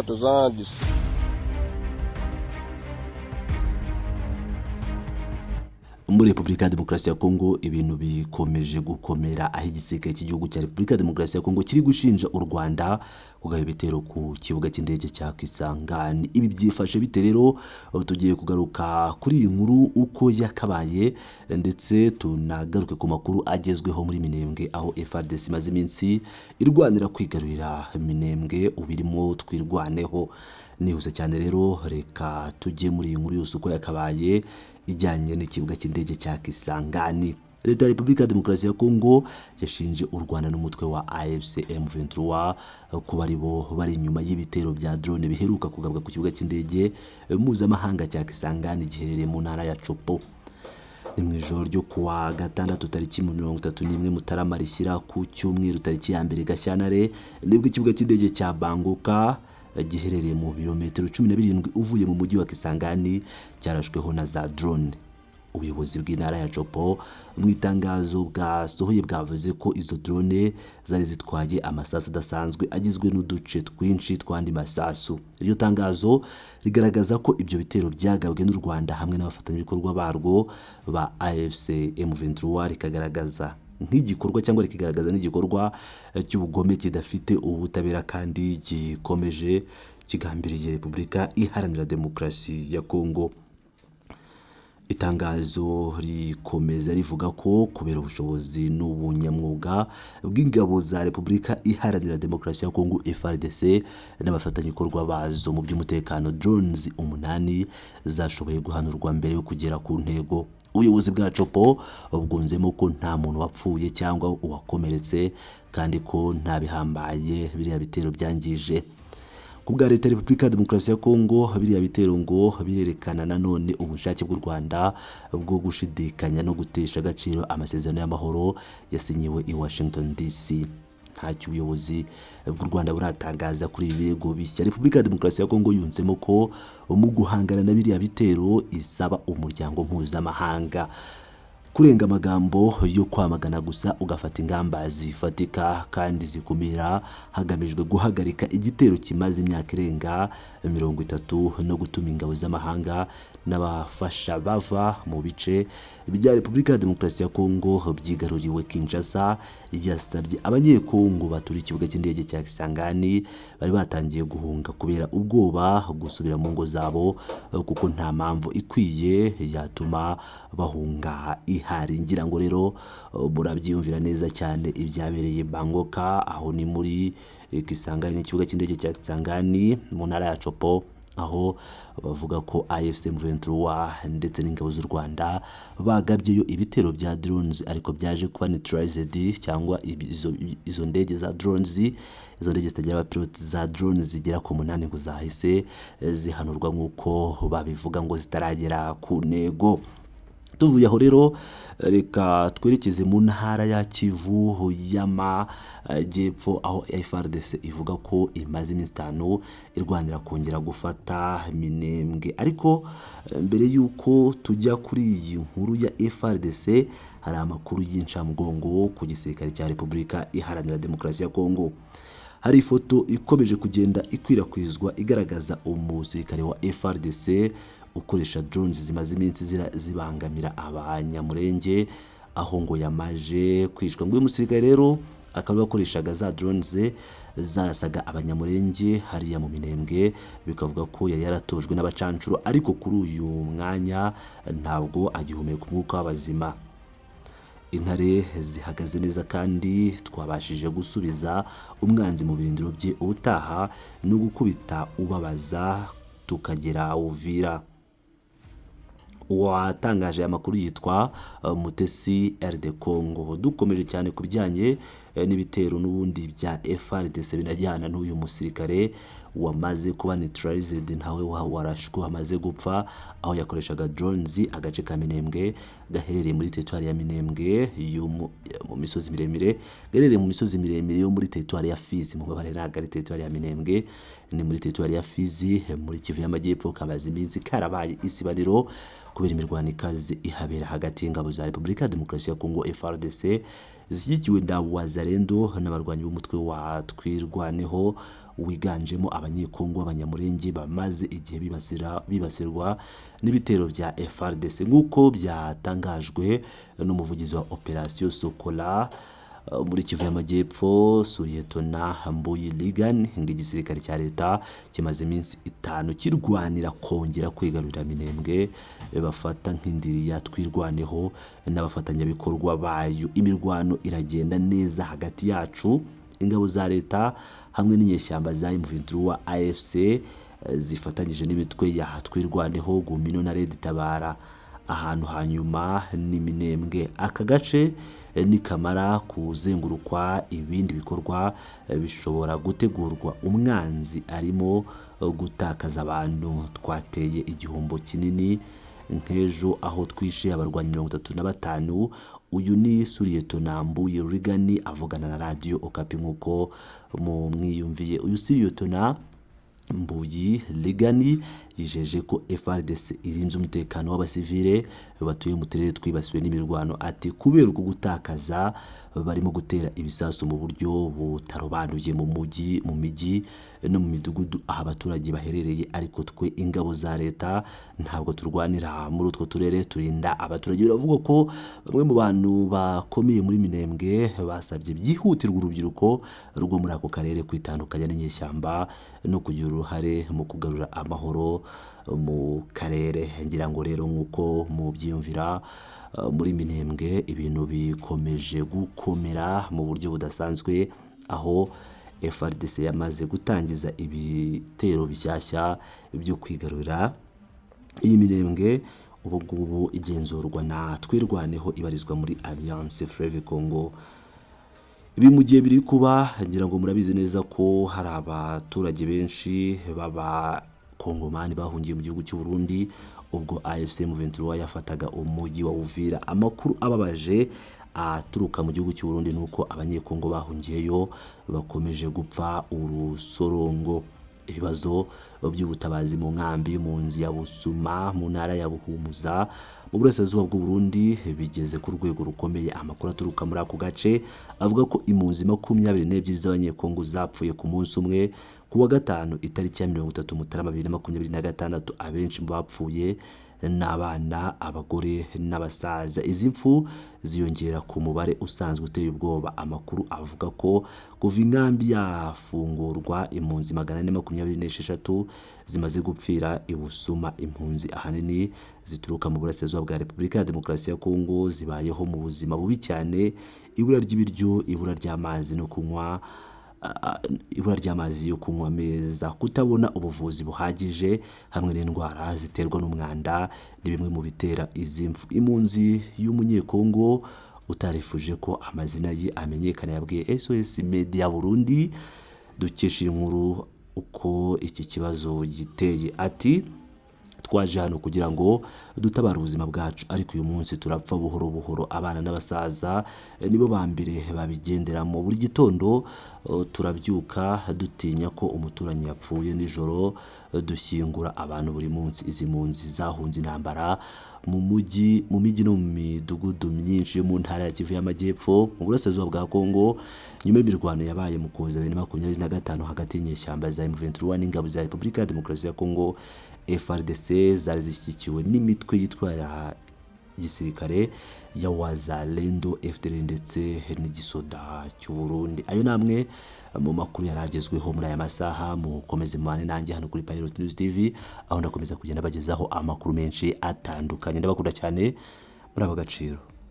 Toza Muri Repubulika ya Demokarasi ya Kongo ibintu bikomeje gukomera, aho igisirikare cy'igihugu cya Repubulika ya Demokarasi ya Kongo kiri gushinja u Rwanda kugaba ibitero ku kibuga cy'indege cya Kisangani. Ibi byifashe bite rero? Tugiye kugaruka kuri iyi nkuru uko yakabaye, ndetse tunagaruke ku makuru agezweho muri Minembwe, aho FARDC imaze iminsi irwanira kwigarurira Minembwe. Ubirimo Twirwaneho nihuse cyane rero, reka tujye muri iyi nkuru yose uko yakabaye ijyanye n'ikibuga cy'indege cya Kisangani. Leta ya Repubulika ya Demokarasi ya Kongo yashinje u Rwanda n'umutwe wa AFC M23 kuba ari bo bari inyuma y'ibitero bya drone biheruka kugabwa ku kibuga cy'indege mpuzamahanga cya Kisangani giherereye mu ntara ya Chopo. Ni mu ijoro ryo kuwa gatandatu tariki 31 Mutarama rishyira ku cyumweru tariki ya 1 Gashyantare, nibwo ikibuga cy'indege cya Banguka giherereye mu birometero 17 uvuye mu mujyi wa Kisangani cyarashweho na za drone. Ubuyobozi bw'intara ya Chopo mu itangazo bwasohoye bwavuze ko izo drone zari zitwaye amasasu adasanzwe agizwe n'uduce twinshi tw'andi masasu. Iryo tangazo rigaragaza ko ibyo bitero byagabwe n'u Rwanda hamwe n'abafatanyabikorwa barwo ba AFC M23, rikagaragaza nk'igikorwa cyangwa rikigaragaza n'igikorwa cy'ubugome kidafite ubutabera kandi gikomeje kigambiriye Repubulika Iharanira Demokarasi ya Kongo. Itangazo rikomeza rivuga ko kubera ubushobozi n'ubunyamwuga bw'ingabo za Repubulika Iharanira Demokarasi ya Kongo FARDC n'abafatanyabikorwa bazo mu by'umutekano, drones 8 zashoboye guhanurwa mbere yo kugera ku ntego. Ubuyobozi bwa Chopo bwunzemo ko nta muntu wapfuye cyangwa uwakomeretse, kandi ko nta bihambaye biriya bitero byangije. Ku bwa Leta ya Repubulika ya Demokarasi ya Kongo, biriya bitero ngo birerekana nanone ubushake bw'u Rwanda bwo gushidikanya no gutesha agaciro amasezerano y'amahoro yasinyiwe i Washington DC. Ntacyo ubuyobozi bw'u Rwanda buratangaza kuri ibi birego bishya. Repubulika ya Demokarasi ya Kongo yunzemo ko mu guhangana na biriya bitero isaba umuryango mpuzamahanga kurenga amagambo yo kwamagana gusa, ugafata ingamba zifatika kandi zikumira, hagamijwe guhagarika igitero kimaze imyaka irenga 30 no gutuma ingabo z'amahanga n'abafasha bava mu bice bya Repubulika ya Demokarasi ya Kongo byigaruriwe. Kinshasa yasabye Abanyekongo baturiye ikibuga cy'indege cya Kisangani bari batangiye guhunga kubera ubwoba gusubira mu ngo zabo, kuko nta mpamvu ikwiye yatuma bahunga ihari. Ngira ngo rero murabyiyumvira neza cyane ibyabereye Bangoka, aho ni muri Kisangani, n'ikibuga cy'indege cya Kisangani mu ntara ya Chopo, aho bavuga ko AFC M23 ndetse n'ingabo z'u Rwanda bagabyeyo ibitero bya drones, ariko byaje kuba neutralized, cyangwa izo ndege za drones, izo ndege zitagira abapilote za drones zigera ku 8 ngo zahise zihanurwa nk'uko babivuga, ngo zitaragera ku ntego. Tuvuye aho rero, reka twerekeze mu ntara ya Kivu y'Amajyepfo, aho FARDC ivuga ko imaze iminsi 5 irwanira kongera gufata Minembwe. Ariko mbere y'uko tujya kuri iyi nkuru ya FARDC, hari amakuru y'incamugongo ku gisirikare cya Repubulika Iharanira Demokarasi ya Kongo. Hari ifoto ikomeje kugenda ikwirakwizwa igaragaza umusirikare wa FARDC ukoresha drones zimaze iminsi zibangamira Abanyamurenge, aho ngo yamaje kwicwa. Ngo uyu musirikare rero akaba yakoreshaga za drones zarasaga Abanyamurenge hariya mu Minembwe, bikavuga ko yari yaratojwe n'abacancuro, ariko kuri uyu mwanya ntabwo agihumeka umwuka w'abazima. Intare zihagaze neza kandi twabashije gusubiza umwanzi mu birindiro bye, ubutaha no gukubita ubabaza tukagera Uvira. Uwatangaje aya makuru yitwa Mutesi RD Congo. Dukomeje cyane ku bijyanye n'ibitero n'ubundi bya FARDC binajyana n'uyu musirikare wamaze kuba neutralized, ntawe warashwe, wamaze gupfa, aho yakoreshaga drones agace ka Minembwe gaherereye muri teritwari ya Minembwe mu misozi miremire, gaherereye mu misozi miremire yo muri teritwari ya Fizi. Mu mubare ntabwo ari teritwari ya Minembwe, ni muri teritwari ya Fizi muri Kivu y'Amajyepfo. Kamaze iminsi karabaye isibaniro kubera imirwano ikaze ihabera hagati y'ingabo za Repubulika ya Demokarasi ya Kongo FARDC zishyigikiwe na Wazalendo n'abarwanyi b'umutwe wa Twirwaneho wiganjemo Abanyekongo b'Abanyamurenge bamaze igihe bibasirwa n'ibitero bya FARDC, nk'uko byatangajwe n'umuvugizi wa Operation Sokola muri Kivu y'Amajyepfo, Suriyetona Mbuyi Ligan. Ngo igisirikare cya leta kimaze iminsi 5 kirwanira kongera kwigarurira Minembwe bafata nk'indiri ya Twirwaneho n'abafatanyabikorwa bayo. Imirwano iragenda neza hagati yacu, ingabo za leta hamwe n'inyeshyamba za M23 AFC zifatanyije n'imitwe ya Twirwaneho, Gumino na Red Tabara. Ahantu hanyuma ni Minembwe. Aka gace nikamara kuzengurukwa, ibindi bikorwa bishobora gutegurwa. Umwanzi arimo gutakaza abantu, twateye igihombo kinini nk'ejo aho twishe abarwanyi 35. Uyu ni Suriyetona Mbuyi Rigani avugana na Radiyo Okapi nk'uko mumwiyumviye. Uyu Suriyetona Mbuyi Ligani yijeje ko FARDC irinze umutekano w'abasivile batuye mu turere twibasiwe n'imirwano. Ati kubera uko gutakaza, barimo gutera ibisasu mu buryo butarobanuye mu mujyi, mu mijyi no mu midugudu aho abaturage baherereye, ariko twe ingabo za leta ntabwo turwanira muri utwo turere, turinda abaturage. Biravugwa ko bamwe mu bantu bakomeye muri Minembwe basabye byihutirwa urubyiruko rwo muri ako karere kwitandukanya n'inyeshyamba no kugira uruhare mu kugarura amahoro mu karere. Ngira ngo rero nk'uko mubyiyumvira, muri Minembwe ibintu bikomeje gukomera mu buryo budasanzwe, aho FARDC yamaze gutangiza ibitero bishyashya byo kwigarurira iyi Minembwe ubu ngubu igenzurwa na Twirwaneho ibarizwa muri Alliance Fleuve Congo. Ibi mu gihe biri kuba, ngira ngo murabizi neza ko hari abaturage benshi b'Abakongomani bahungiye mu gihugu cy'u Burundi ubwo AFC M23 yafataga umujyi wa Uvira. Amakuru ababaje aturuka mu gihugu cy'u Burundi nuko Abanyekongo bahungiyeyo bakomeje gupfa urusorongo. Ibibazo by'ubutabazi mu nkambi y'impunzi ya Busuma mu ntara ya Buhumuza mu burasirazuba bw'u Burundi bigeze ku rwego rukomeye. Amakuru aturuka muri ako gace avuga ko impunzi 22 z'Abanyekongo zapfuye ku munsi umwe ku wa gatanu itariki ya 30 Mutarama 2026. Abenshi mu bapfuye n'abana, abagore n'abasaza. Izi mfu ziyongera ku mubare usanzwe uteye ubwoba. Amakuru avuga ko kuva inkambi yafungurwa impunzi 426 zimaze gupfira i Busuma. Impunzi ahanini zituruka mu burasirazuba bwa Repubulika ya Demokarasi ya Kongo zibayeho mu buzima bubi cyane: ibura ry'ibiryo, ibura ry'amazi no kunywa, ibura ry'amazi yo kunywa meza, kutabona ubuvuzi buhagije hamwe n'indwara ziterwa n'umwanda ni bimwe mu bitera izi mfu. Impunzi y'Umunyekongo utarifuje ko amazina ye amenyekana yabwiye SOS Media Burundi dukesha iyi nkuru uko iki kibazo giteye. Ati twaje hano kugira ngo dutabare ubuzima bwacu, ariko uyu munsi turapfa buhoro buhoro. Abana n'abasaza nibo ba mbere babigenderamo. Buri gitondo turabyuka dutinya ko umuturanyi yapfuye. Nijoro dushyingura abantu buri munsi. Izi mpunzi zahunze intambara mu mujyi, mu mijyi no mu midugudu myinshi yo mu ntara ya Kivu y'Amajyepfo mu burasirazuba bwa Kongo, nyuma y'imirwano yabaye mu Kuboza 2025 hagati y'inyeshyamba za M23 n'ingabo za Repubulika ya Demokarasi ya Kongo FARDC zari zishyigikiwe n'imitwe yitwara gisirikare ya Wazalendo, FDLR ndetse n'igisoda cy'u Burundi. Ayo namwe mu makuru yari agezweho muri aya masaha. Mukomeze mubane nanjye hano kuri Pilot News TV, aho ndakomeza kugenda bagezaho amakuru menshi atandukanye. Ndabakunda cyane, muri ab'agaciro.